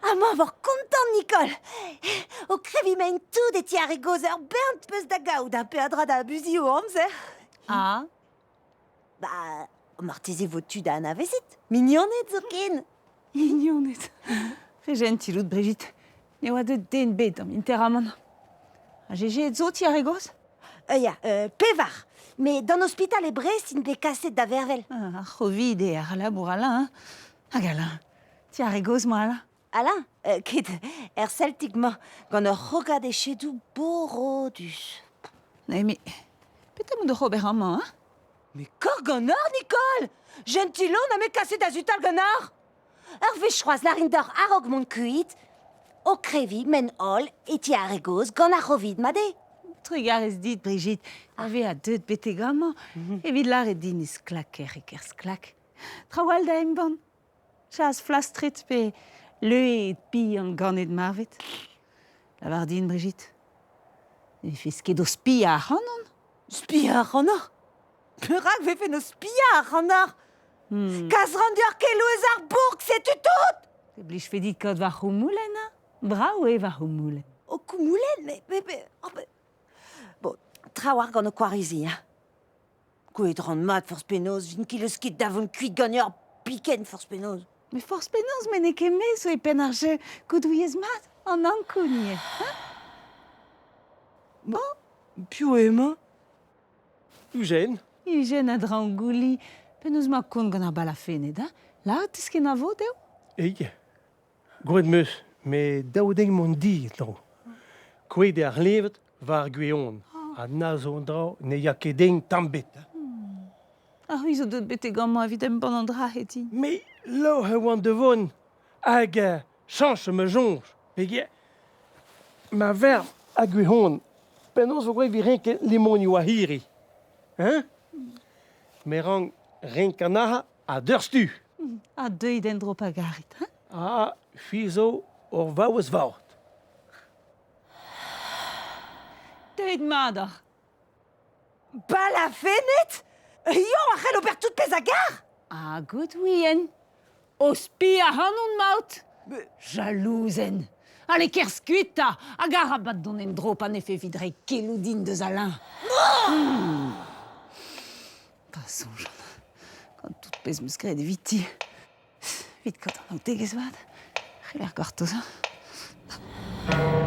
Amañ 'vor kontant, Nicole. O kreviñ mein tout e ti ar re gozh ur bern 'peus da gaout ha peadra da abuziñ o amzer. Ah Ba, marteze 'vo tu da anavezit. Mignoned zoken. Mignoned. Re jentil out, Brigitte. Ne oa deuet den bet d'am interamant. Ha GG zo ti ar re gozh? Ya, pevar. Met d'an ospital e Brest int bet kaset da vervel. Ah, ar C'hovid eo ar labour Alain, hein. Hag Alain, ti ar re gozh-mañ, Alain. Alain, ket er Celtic-mañ, gant ur c'hrogad echedoù borodus. Noémie, petra emañ oc'h ober amañ, hein? Mais kor ganeoc'h, Nicole Gentil on ha me kaset da zutal ganeoc'h Ur wech c'hoazh lârin deoc'h a-raok mont kuit, o kreviñ men holl e ti ar re gozh gant ar c'hovid mat eo. Trugarez dit, Brigitte, da vezañ deuet betek amañ evit lâret din e sklaker e-kerzh klak. Traoù all da embann. Chas flastret pe leuet bihan ganet marvet. Lavar din, Brigitte, ne vefes ket o spiañ ac'hanon? Spiañ ac'hanoc'h? Perak 'vefen o spiañ ac'hanoc'h? Kas 'ran deoc'h keloù eus ar bourk, setu tout! E blijfe dit kaout va c'houmoulenn, hein? Brav eo va c'houmoulenn. Ho koumoulenn? Mais, mais, mais, oh, mais... Bon, trawalc'h gant ho kwarizi, hein. Gouet 'ran mat forzh penaos, 'vin ket leusket da vont kuit ganeoc'h biken forzh penaos. Mais forzh penaos, me n'eo ket me zo e penn ar jeu. Goudouiez mat, an Ankoù ivez, hein? Bon, piv eo hemañ? Eugène. Eugène a draoñ-gouli. Penaos 'ma kont gant ar balafenned, hein? Lâret 'teus kenavo dezho? Ey, Gwraet 'm eus, met dav din mont di en-dro. Kouezhet eo ar c'hleñved war ar gweon ha na zo an dra ne ya ket din tamm ebet. Ha c'hwi zo deuet betek amañ evit embann an dra-se din? Me loc'h e oan da vont hag chañch ma soñj peogwir ma verc'h a Gwihon penaos vo graet evit renkañ limonioù ar c'hirri hein? Me rank renkañ anezhañ a-deurzhtu. Ha deuit en-dro pa garit, hein? Ah, c'hwi zo ur vaouez vat. Deuit mat oc'h. Balafenned Yo a c'hell ober tout pezh a gar! Ha goût ouien. O spi ac'hanon 'maout. Jalouzenn. Ale, kerzh kuit 'ta, hag arabat dont en-dro pa ne evit reiñ keloù din deus Alain. Pa soñjan, gant tout pezh 'm eus graet eviti, evit kaout anaoudegezh vat, c'heller gortoz. Hein.